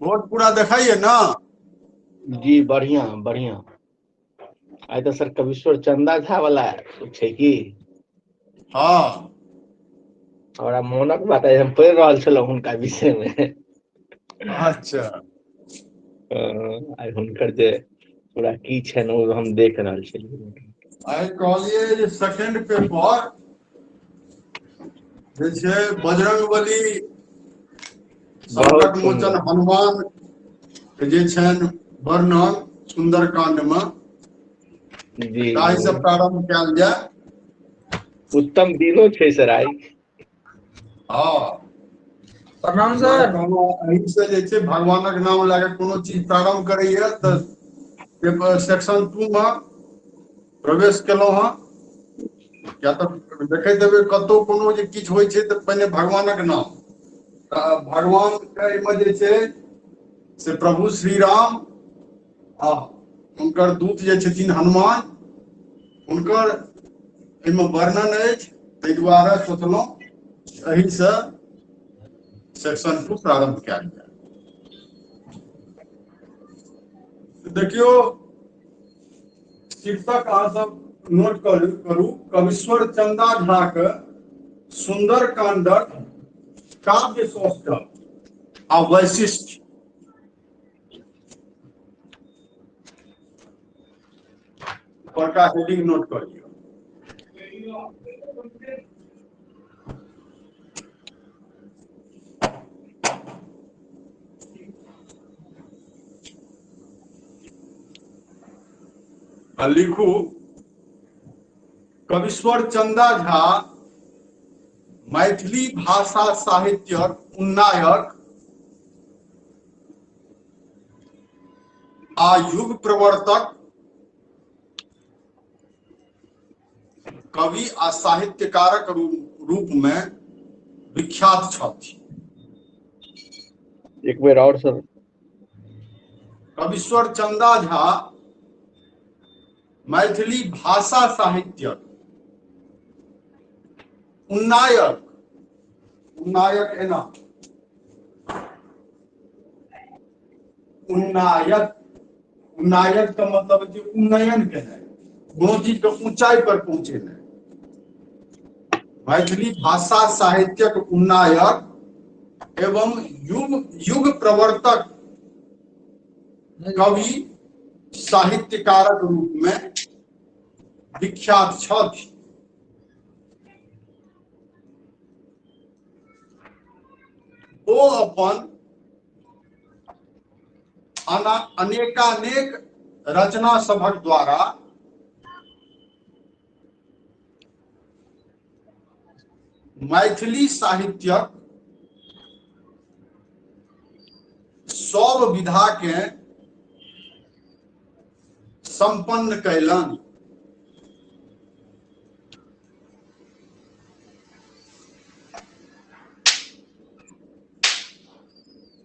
Board पूरा देखाइए ना? जी बढ़िया बढ़िया। आइ तऽ सर कविश्वर चंदा झा वाला छै की? हँ। हमरा मोनक बात आइ हम पढ़ि रहल छलहुँ हुनका विषय मे। अच्छा। आइ हुनकर जे पूरा की छनि ओ हम देख रहल छलियै। आइ कहलियै जे सेकंड पेपर जे छै बजरंगबली बहुत संकट मोचन सुन्दर। हनुमान के जे छनि वर्णन सुन्दरकाण्ड मे जी ताहिसँ प्रारम्भ कयल जाय। उत्तम दिनो छै सर आइ। हँ। प्रणाम दुआरे सर। कहलहुँ एहिसँ जे छै भगवानक नाम लए कऽ कोनो चीज प्रारम्भ करैया तऽ पेपर सेक्शन 2 मे प्रवेश केलहुँ हँ। किया तऽ देखैत हेबै कतहु कोनो जे किछु होइ छै तऽ पहिने भगवानक नाम, तऽ भगवानके एहिमे जे छै से प्रभु श्री राम आ हुनकर दूत जे छथिन हनुमान, हुनकर एहिमे वर्णन अछि। ताहि दुआरे सोचलहुँ एहिसँ सेक्शन 2 प्रारम्भ कयल जाय। देखियौ शीर्षक अहाँ सब नोट करू करू कविश्वर चंदा झा के सुंदरकांडक काव्य सौष्ठव आ वैशिष्ट्य। बड़का हेडिंग नोट कर लियौ। आ लिखू कविश्वर चंदा झा मैथिली भाषा साहित्यक उन्नायक आ युग प्रवर्तक कवि आ साहित्यकारक रूप मे विख्यात छथि। एक बेर और सर। कविश्वर चंदा झा मैथिली भाषा साहित्यक उन्नायक, उन्नायक एना उन्नायक, उन्नायक के मतलब जे उन्नयन केनाइ, कोनो चीज के ऊंचाई पर पहुंचेनाइ। मैथिली भाषा साहित्यक उन्नायक एवं युग युग प्रवर्तक कवि साहित्यकारक रूप में विख्यात छथि। ओ अपन अनेकानेक रचना सभक द्वारा मैथिली साहित्यक सब विधा के संपन्न कयलनि।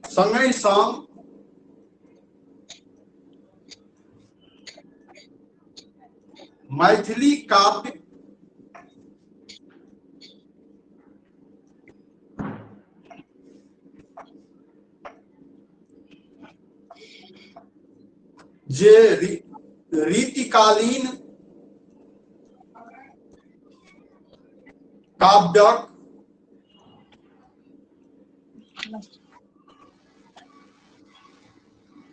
संगहि संग मैथिली काव्य जे रीतिकालीन काव्यक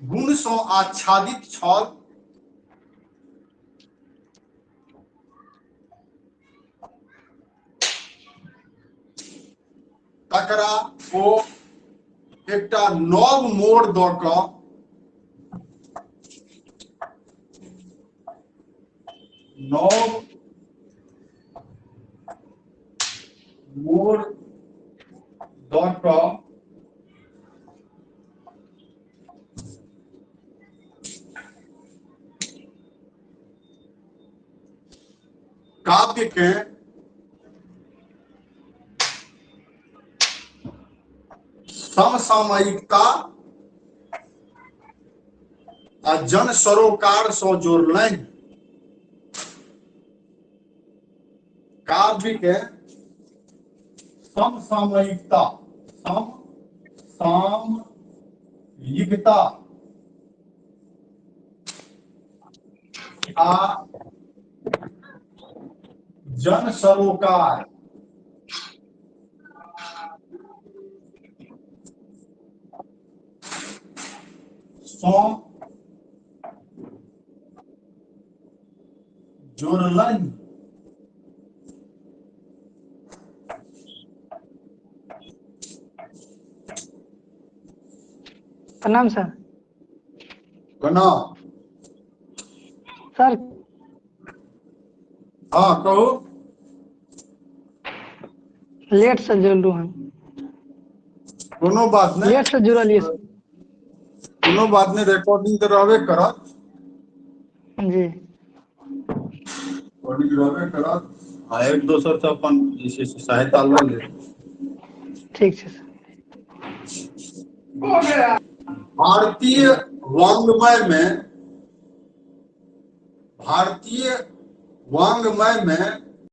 गुण सँ आच्छादित छल, तकरा ओ एकटा नव मोड़ दऽ कऽ नव मोड़ दऽ कऽ काव्य के समसामयिकता आ जन सरोकार सँ जोड़लनि। काव्य के समसामयिकता, समसामयिकता युगता आ जन सरोकार सँ जोड़लनि। प्रणाम सर। प्रणाम सर। हाँ कहू। लेट से जुड़लू हन। कोनो बात नहीं, लेट से जुड़लिए। कोनो बात नहीं, रिकॉर्डिंग तो रहबे करत। जी रिकॉर्डिंग रहबे करत आ एक दोसर से अपन जे छै से सहायता लऽ लेब। ठीक छै सर। भारतीय वांग्मय में, भारतीय वांग्मय में